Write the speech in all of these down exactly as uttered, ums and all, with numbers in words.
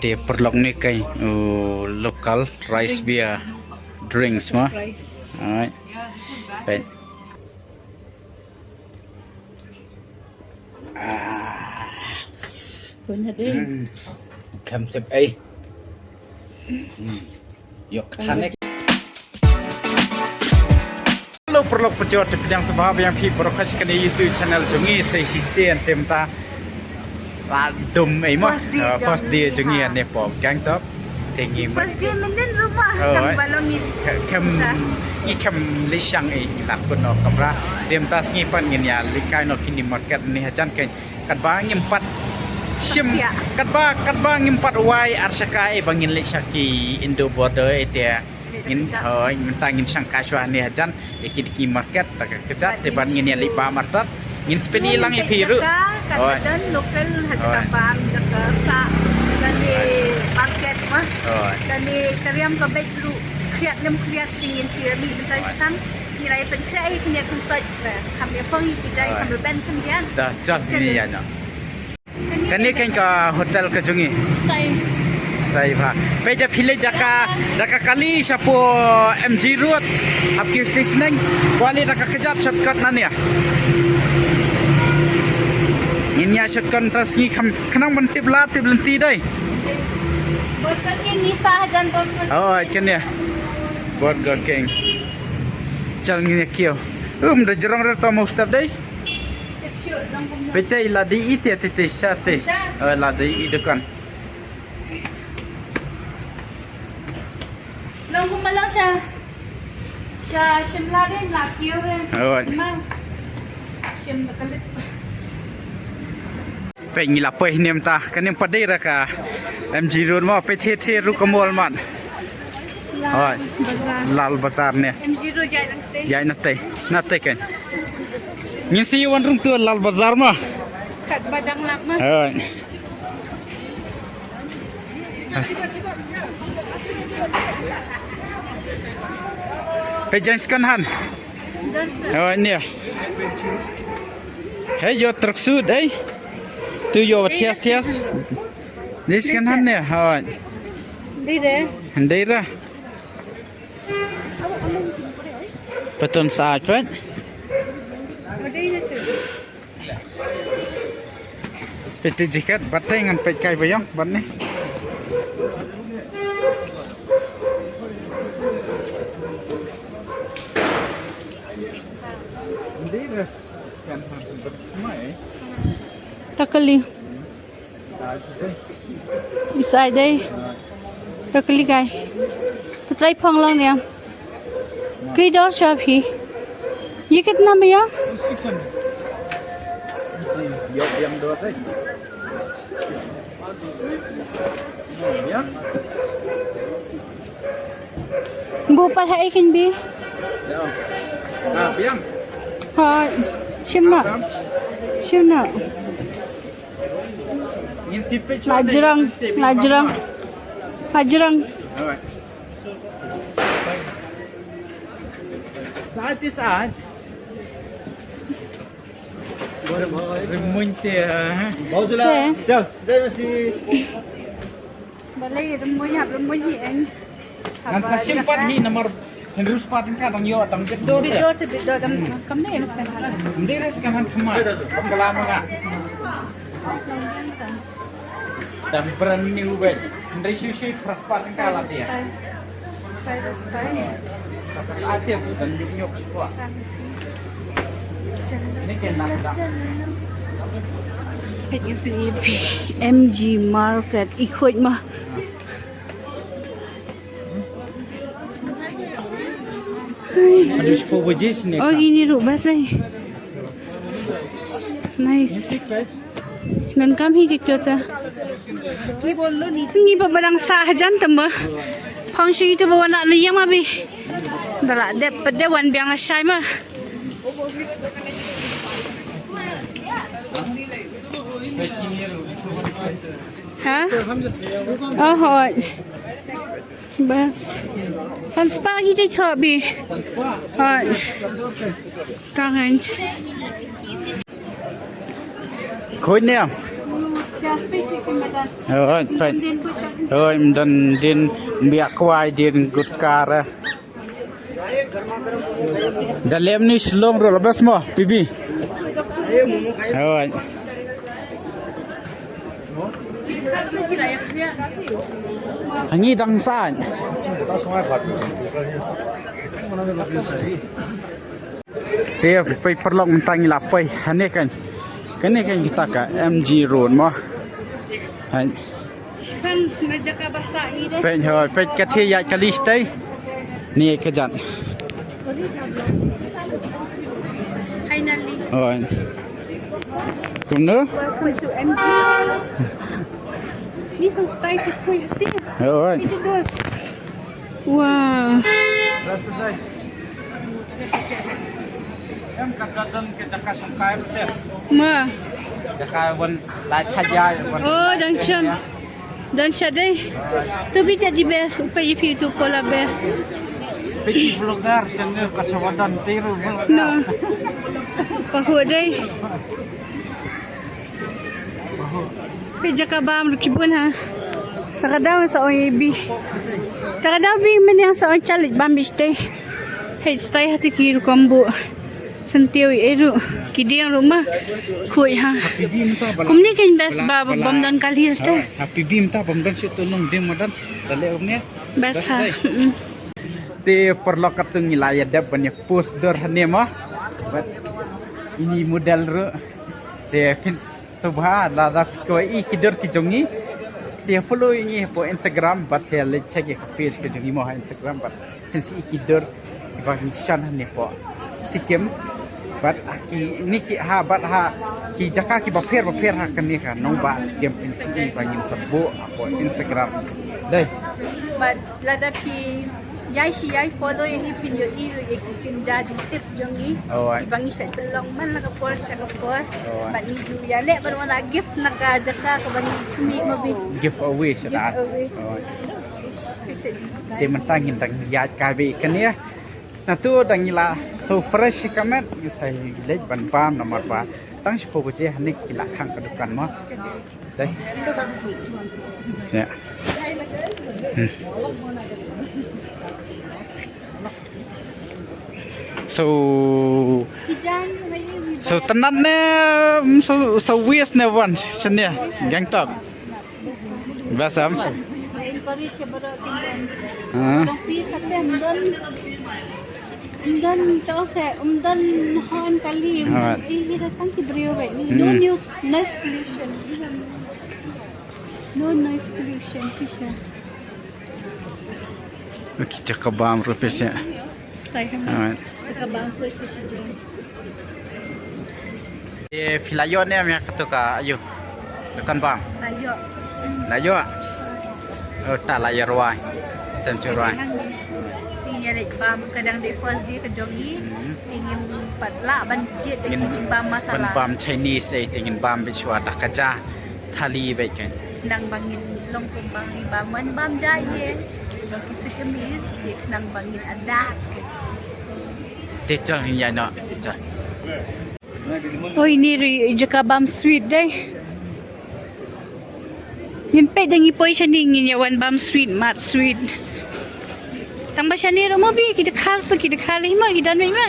Te paralok ne kai, uh, local rice beer drinks ma. Rice. Alright. Right. Ah. Pun hadi. Hmm. Kam sep ai. Hmm. Yok thanek. Hello paralok pajot, te pdiang sngewbha biang phi paralok ha kane YouTube channel jong ngi. Sa shisien te mynta la dum ei ma. First day, ah, jong first day jong ngi ha ne pom Gangtok. Te ngi first day mynnin ruh ma. Oh, kam eh. Balong ngi. Kam ngi kam leit shang ei, ngi la pun noh kamra. Te mynta sngi pat ngin ïa leit kai noh kine market ne hajan kan. Katba ngim pat shim, katba, katba ngim pat wai ar shaka ei ba ngin leit sha ki Indo border ei te. Ngin, hoi, mynta ngin shang kai shuwa ne hajan ïa ki, ki market, da ka kjat te ban ngin ïa leit bam artat. Ngin spin i lang ïa phi ruh. Hoi. Ka don local ha jaka bam, jaka sah, kane market ma. Hoi. Kane ka riam ka beit ruh khriat nem khriat te ngin shu ïa mih mynta shipang. Ngi la ïa pynkhreh hi kane khun soi. Kham ïa phong hi ki jai, kham rben kham biang. Da, chal ni ïa na. Kane kan ka hotel ka jong ngi. Stai. Stai bha. Peit da phi leit da ka, da ka kali shapoh M G Road. Hap ki station neng. Kwah leit da ka kjat shortcut na ne. Ngin ïa shortcut ta sngi kham khnang ban tip la tip lynti dei. Burger King ni sa hajan Burger King. Oh, kan ïa. Burger King. Chal ngin ïa kiew. Um, da jrong re to mo step dei. Peit te la dei ite te te sha te. Eh, la dei i dukan. Long kumba long sha. Sha Shimla de la kiew re. Oh. Ma. Shim da kalip. Peit ngi la poi ne mynta kane pat dei ra ka M G Road ma, peit the the ruh ka mall mat. Hoi. Lal Bazaar ne. M G Road jai na te. Jai na te. Na te kan. Ngin sa wan rung tu Lal Bazaar ma. Kat badang lak ma. Hoi. Peit jang second hand. Hoi ne. Hey, yo tracksuit, eh? Tu yo thias thias. Ni second hand ne, hoi. Dei re. Dei re. Patun sa peit. Peit te jacket, bat te ngan peit kai ba ïong, bat ne. Dei re. Ta kali. Beside dei. Ta kali kai. Ta trai phong long ne. Kri dor sha phi. Ye kitna bhaiya? Bo pat hai kin bi. Ha, shim na. Shim na. Lajrang, lajrang. Lajrang. Saat ti saat. Remuin te, ha. Bawa sila. Chal. Jai masi. Balei rum mo hi, rum mo hi eng. Ngan sa shim pat hi namar hynriew spah tyngka dang ïoh dang bit dor te. Bit dor te, bit dor dang kam ne em skan han. Ym dei re skan han thymmai. Ka la ma nga. Dang brand new bad. Hynriew shu shu phra spah tyngka la te. M G Market i khuid ma. Oh, ini ruh bas ai. Nice. Nan kam hi ki kyota. Ngi ba badang sa hajan tamba. Phong shu itu ba wana na yang ma bi. Dala dep pede wan biang shai ma. Ha? Oh, hoi. Bas. San spah ki jai chop bi. Hoi. Tangan. Khuid ne em? Oi, peit. Oi, ym don dien, ym biah kwai dien gutkar. Da lem ni shlong ruh la best mo, P B. Oi. Hangi dang sa. Te pei paralok mynta ngi la pei. Hangne kan. Kane kan kita ka M G Road mo. Hai. Kan na jaka ba sah hi de. Peit hoi, peit ka thie ïaid kali shatei. Ni ka jat. Finally. Hoi. Kumno? Welcome to M G. Ni so style si khui hati. Hoi. Ni so dos. Wow. Em ka don ka jaka sngewkai te. Ma. Jaka wan lai khaja wan. Oh, dang shan. Dang shan dei. Tu bi jadi be, pe ipi tu pola be. Piti vlogger sene ka sawadan tiru vlogger. No. Pahu dei. Peit jaka bam ruh ki bun ha. Ta ka daw sa ong ibi. Ta ka daw bi mynne sa ong chalik bam bi shatei. Hei shatei ha te ki rukom buh. Syntiew ei ruh. Ki dieng ruh ma. Khuid ha. Kumne kein best ba bym don kali te. Happy bim ta bym don shu tu nong dem madan. Dale kumne. Best ha. Mm-mm. Te paralok katto ngi la ïa dep ban ïa post dur hangne mo. Bad ini model ruh. Te phin sngewbha lada phi kwah ïohi ki dur ki jong ngi, sa follow ïa ngi hapoh Instagram bad sa leit check ïa ka page ka jong ngi mo ha Instagram bad phin sa ïohi ki dur kiba ngi shon hangne hapoh Sikkim. Bad ha kine ki ha bad ha ki jaka kiba pher ba pher ha kane ka nongbah Sikkim phin sa ïohi ba ngin sa buh hapoh Instagram. Dei. Bad lada phi ïai shi ïai follow ïa ngi phin ïohi ruh ïa ki pynjah jingtip jong ngi. Oh, ai. Kiba ngi shait pynlong man la ka por sha ka por. Oh, ai. Bad ngi ju ïaleh ban wan la gift na ka jaka kaba ngi khmih ma bi. Giveaway sha da. Giveaway. Oh, ai. Te mynta ngin dang ïaid kai beit kane. Nangtu dang ngi la so fresh ka met ngi sa leit ban bam namar ba tang shiphew baje hangne ki la khang ka dukan mo. Dei. Sia. Hmm. So, so tnat ne, mm, so, so wis ne wan shane Gangtok. Basam. Ah. Ym don, ym don, to se, ym don hon kali. Alright. Ih, ih, datang ki briew bad ni. No, hmm, news, noise pollution. No noise pollution, shisha. Okay, jaka bam ruh phi sha. Stay home. Alright. Jaka bam ruh shisha. Eh, phi la ïoh ne em ïa kato ka, ayu. Dukan bam. La ïoh. La ïoh. Oh, ta la ïoh rwai. Tem chu rwai. Te ïa leit bam ka dang dei first day ka jong ngi. Hmm. Te ngim pat lah ban jied da ki jingbam masala. Ban bam Chinese eh, te ngin bam beit shuwa da ka ja thali beit kan. Nang ba ngin long kum ba ngin bam wan bam ja ïa jong ki Sikkimese, te nang ba ngin adapt. Te chong ïa no. Chong. Oi, ni ri jaka bam sweet dei. Ngin peit dang i poi shane ngin ïa wan bam sweet, mat sweet. Tang ba shane ruh mo bi ki dkhar to ki dkhar hi mo ki don beit ma.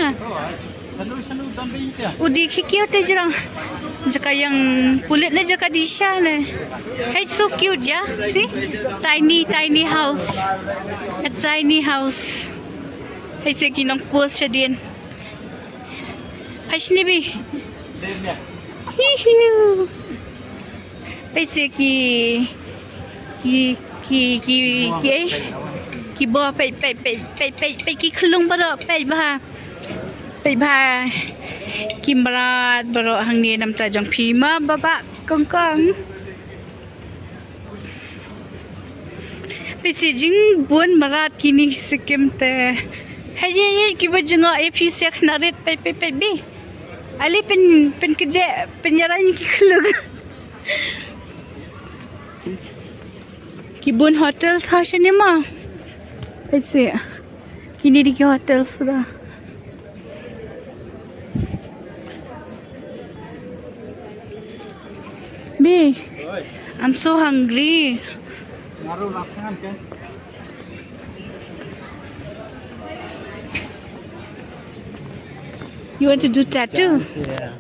U dei ki kiew te jrong. Jaka ïang pulit ne jaka dei sha ne. Hey, so cute, yeah? See? Tiny, tiny house. A tiny house. Hey, se ki nongkhuslai shadien. Hai shini bi. Hihiu. Peit se ki, ki, ki, ki, ki, eh? Ki bor, peit, peit, ki khyllung baroh, peit bha. Peit bha. Ki mrad baroh hangne na bynta jong phi ma ba ba kong kong. Peit se jingbun mrad kine Sikkim te. Hei, hei, hei, kiba jngoh ïa phi se khynnah rit, peit, peit, peit bi. Ale pyn, pynkjeh, pynïarai ki khyllung. Ki bun hotel sa shane ma. Peit se. Kine dei ki hotel suda. Bi. I'm so hungry. You want to do tattoo? Yeah.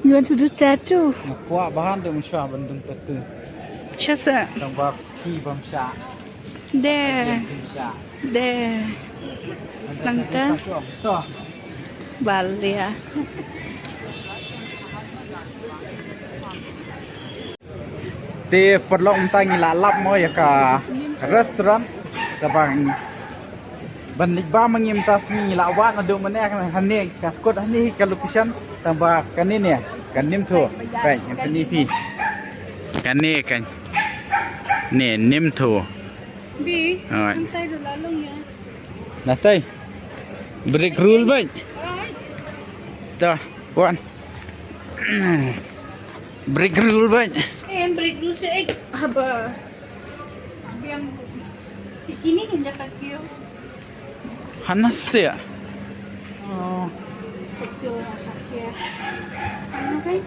You want to do tattoo? Nga kwah bahan de mun shwa ban dung tattoo. Shasa. Tang ba ki bam sha. De. Bam sha. De. Nang ta. To. Bal dia. Te paralok mynta ngi la lap mo ïa ka restaurant kaba ban leit bam ma ngi mynta sngi ngi la wad naduh mynne hangne ka kut hangne ka location tang ba kane ne ka Nimthu. Peit ngan pyni phi kane kane Nimthu. Bi. Alright. Antai da la long ïa. Natai. Break rule beit. Alright. Ta wan. Break rule beit. Eh, break rule se eh haba. Biang. Kini kan jakat kio. Hana se. Oh. Kio masak kio. Ano kai?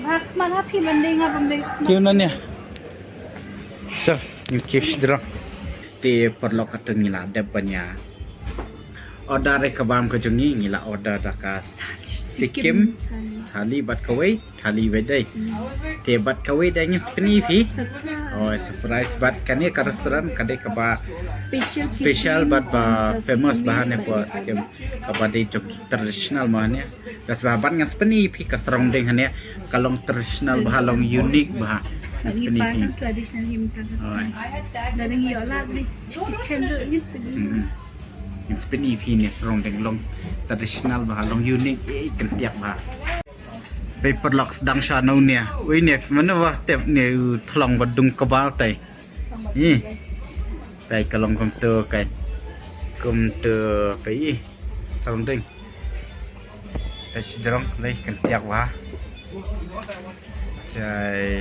Bak mana phi banding apa banding? Kio nanya. Chal, ngin kiew shijrong. Te paralok kata ngi la dep ban ïa order ïa ka bam ka jong ngi, ngi la order da ka Sikkim thali bad kawei, thali wei dei. Te bad kawei dei ngin sa pyni phi. Oh, surprise bad kane ka restaurant ka dei kaba special bad ba famous ba hane po Sikkim. Kaba dei jong ki traditional ma hane. Bas ba ban ngan sa pyni phi ka surrounding hane ka long traditional ba long unique ba ngan sa pyni phi. Traditional him ta. Alright. Dari ngi ola ni chicken ni. Ngan sa pyni phi ne surrounding long traditional ba long unique eh kyntiak ba. Pei paralok sdang sha nau ne. Ui ne mano ba tep ne u thlong ba dung kaba tai. Ih. Pei ka long kumtu kai. Kumtu pei ih. Surrounding. Pei shijrong lei kyntiak ba. Chai.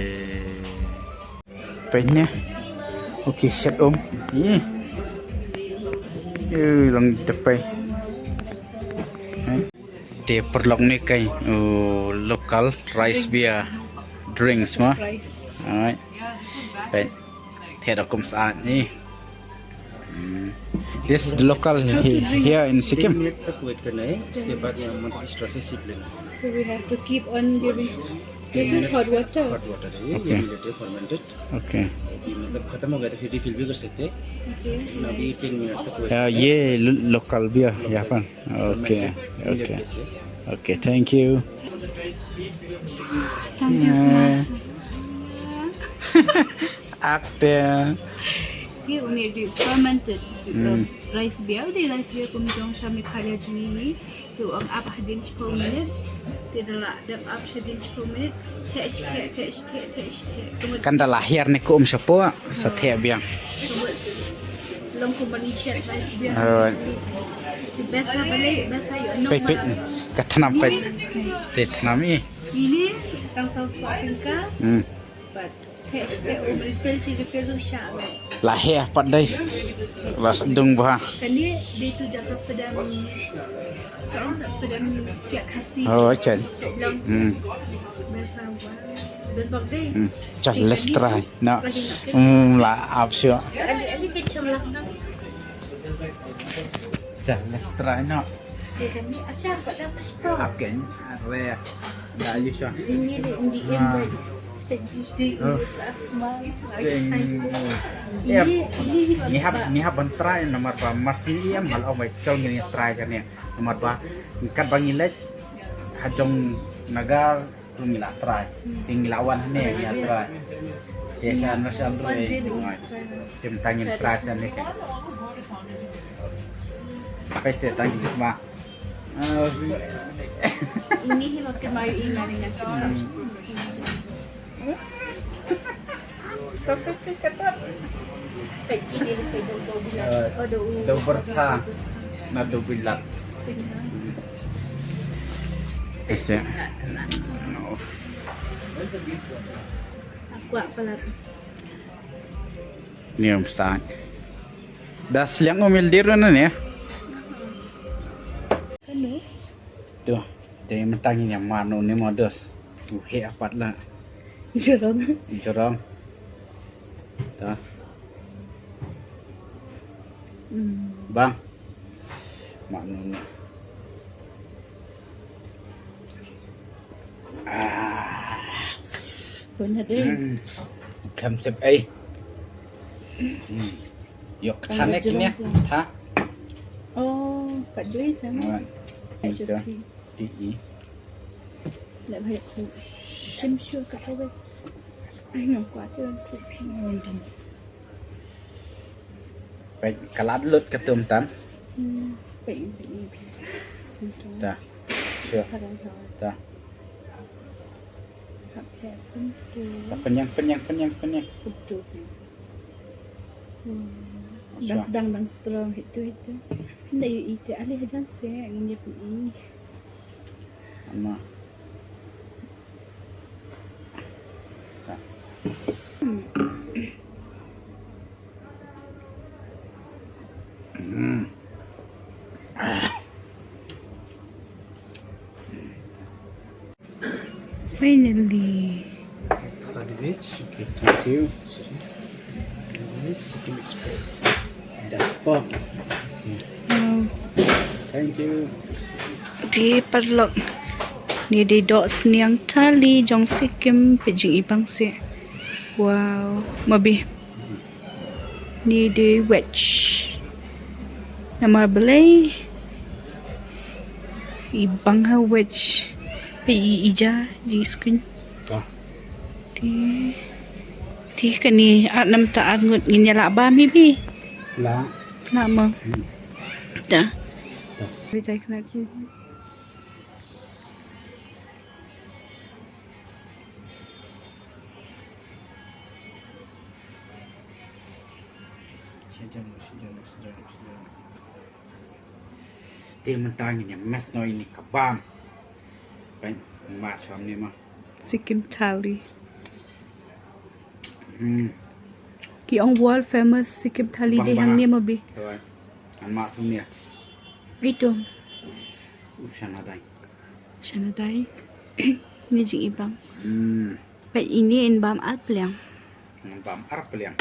Pei ne. Okay, shet um. Ih. Ih, long tep pei. Te paralok ne kai, uh, local rice beer drinks ma. Alright. Right. Te da kum saat ni. Hmm. This is the local he-, here in Sikkim. तीन मिनट तक वेट करना है, उसके बाद यहाँ मंथ एक्स्ट्रा से सिप लेना है। So we have to keep on giving. This is hot water. Hot water है ये, okay. ये मिलेट है फर्मेंटेड। Okay. अभी मतलब खत्म हो गया तो फिर रिफिल भी कर सकते हैं। Okay, लेकिन अभी nice। तीन मिनट तक वेट करना है। ये लो-, लोकल भी है यहाँ पर। Okay, okay. Okay, thank you. Thank you so much. Akte. Ye une dei fermented, um, rice beer, dei rice beer kum jong sha Meghalaya jong ngi. Te u ap hadien shiphew minit. Te da la dep ap hadien shiphew minit. Theh, theh, theh, theh, theh. Kan da la hiar ne kum shapoh sa theh biang. Long kum ban ïa shet rice beer. Oh. Best ha balei, best ha ïoh. Peit, peit. Ka thnam peit. Te thnam ih. Ini tang saw spot ka. Hmm. But theh, theh, um, refill shi refill tu sha me. La heh pat dei. La sdang bha. Kane dei tu jaka padang. Ka ong sa padang kiak Khasi. Oh, okay. Long. Hmm. Best ha ba. Don bak dei. Hmm. Chal, let's try. No. Hmm, la ap sio. Ali, ali ke cham la. Chal, let's try no. Ap ken, are, da yu sha. Ngi hap, ngi hap ban try namar ba masi em hal ong bai chong ngi try kane. Namar ba kat ba ngi leit ha jong Naga Ngi la try. Ngi la wan hangne ngi la try. Te sha na sha tu. Tem tangin try sha ne. Pete tangin ma. Ini hi maske mai ini ni. Tapi kita pet ini pet dou bilat. Dou berta na dou bilat. Ese. Aku apa lagi? Ni um sa. Da sliang um ildir na ne. Kanu. Tu, jadi mentang ini mano ni modus. Uh, he apat la. Jorong. Jorong. Ta. Bang. Mak nuna. Ah. Bun hadi. Hmm. Kam sep ai. Hmm. Yok than ek ni. Tha. Oh, kat jui sana. Wan. Ti i. Lep hai ku. Sim shu sa kawai. Ai no kwa tu tu. Peit ka lad lut ka tum tam. Hmm, peit, peit, peit. Ta. Sure. Ta. Ta pynïang, pynïang, pynïang, pynïang. Dang sdang, dang strong, hitu, hitu. Nda yu ite, ali hajan se, ngin ye pyn i. Ama. Ta. Finally. Okay, thank you. Yes, give me spoon. That's pop. Wow. Thank you. Te paralok. Ni dei doh sniang thali jong Sikkim, peit jingibang seh. Wow, mabi. Ni dei veg. Namar balei? Ibang ha veg. Peit i ija, ji screen. Te, te kane ar namta ar ngut ngin ïa lah bam hi bi. Lah. Lah mo. Ta. Ta. Li tai kena ki. Te mynta ngin ïa mess noh ïa ine i kbam. Peit, ma sham ne ma. Sikkim thali. Hmm. Ki ong world famous Sikkim thali dei hangne ma bi. Ngan mess noh ïa. Ito. U shana dai. Shana dai. Ni jingibang. Hmm. Peit ine in bam ar pliang. Ngan bam ar pliang.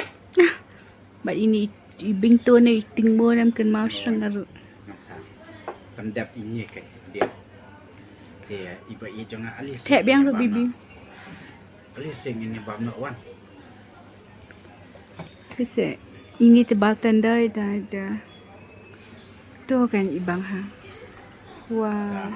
Bad ine i bingto ne i tingmo ne ym kynmaw shrang aru. Ngan sa pyndep ine ka dep. Te iba i jong nga ali. Thep biang ruh bibi. Ali sing ine bam noh wan. Pise ine te bartender da da. To kan ibang ha. Wow.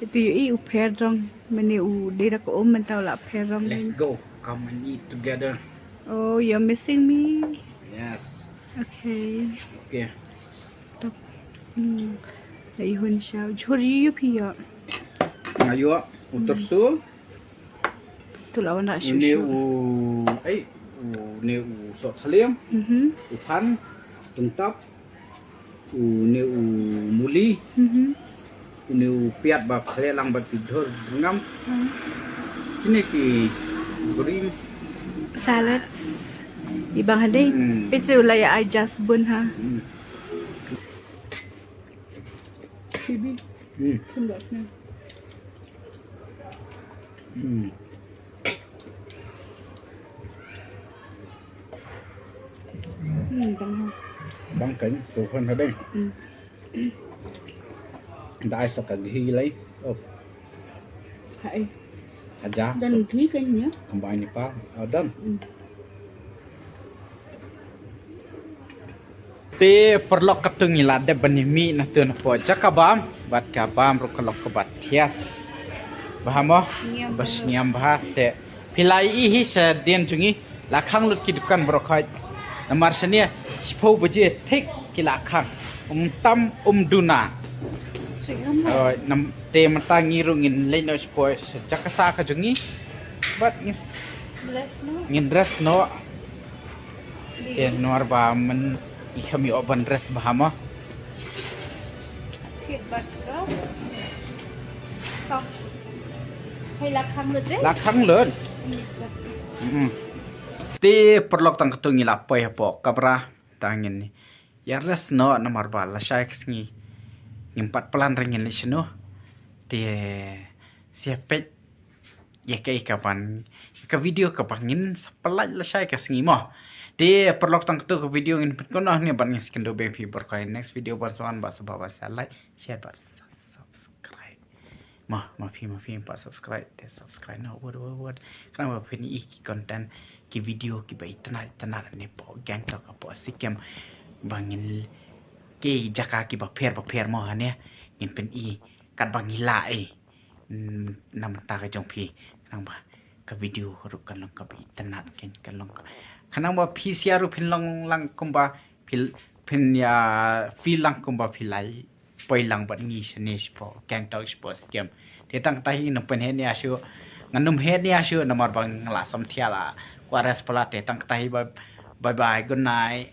Itu ïohi u pher rong, mane u dei da ka um mynta u la pher rong. Let's go. Come and eat together. Oh, you're missing me. Yes. Okay. Okay. Top. Hmm. La ihun sha. Jhur yu yu phi ïoh. Nga ïoh u tersu. Tu la wan da shu. Une u, ei, une u soh thalim. Mhm. U phan, tungtap. Une u muli. Mhm. Une u piat ba phle lang bad ki jhur ngam. Hmm. Kine ki greens. Salads. Ibang hadei. Hmm. Pise u la ïa ai jas bun ha. Hmm. Bibi. Hmm. Pun dah sini. Hmm. Hmm, bang ha. Bang kan, tu kan hadei. Hmm. Da ai sa ka ghi lai. Oh. Hai. Haja. Dan ghi kan ïa. Combine ni pa. Oh, dan. Hmm. Te paralok katto ngi la dep ban ïa mih na tu na po jaka bam bad ka bam ruh ka lok kaba thias. Bha mo? Sngem bha. Ba sngem bha te. Phi la ïohi hi sha dien jong ngi la khang lut ki dukan baroh khoit. Namar shane shiphew baje thik ki la khang. Um tam um duna. Sngem bha. Oi, nam te mynta ngi ruh ngin leit noh shiphew sha jaka sah ka jong ngi. Bad ngin rest noh. Ngin rest noh. Te namar ba myn i kham ïoh ban rest bha mo. Thik bad ka soft. Hai la khang lut de? La khang lut. Hmm. Te paralok tang katto ngi la poi hapoh kamra tang ngin ïa rest noh namar ba lashai ka sngi ngim pat plan re ngin leit shano. Te sa peit ïa kaei kaban ka video kaba ngin sa pynlait lashai ka sngi mo. Te paralok, tang katto ka video ngin pynkut noh hangne bad ngin sa kynduh biang ïa phi baroh. Next video ban sa wan, bad sngewbha ban sa like, share bad sa subscribe. Ma, ma phi, ma phi pat subscribe, te subscribe noh, wat, wat, wat. Khnang ba phin ïohi ki content, ki video kiba itynnad itynnad hangne hapoh Gangtok, hapoh Sikkim, ba ngin, ki jaka kiba pher bapher mo hangne ngin pyni katba ngi lah ei. Hmm, na ka bynta ka jong phi, khnang ba ka video ruh kan long kaba itynnad, kan long ka, khnang ba phi sha ruh phin long lang kumba phi, phin ïa feel lang kumba phi la poi lang bad ngi shane shapoh Gangtok, shapoh Sikkim. Te tang katei hi, ngam pynheh nia shuh, ngam heh nia shuh namar ba nga la sam thiah la kwah rest palat. Te tang katei hi, bye bye, good night.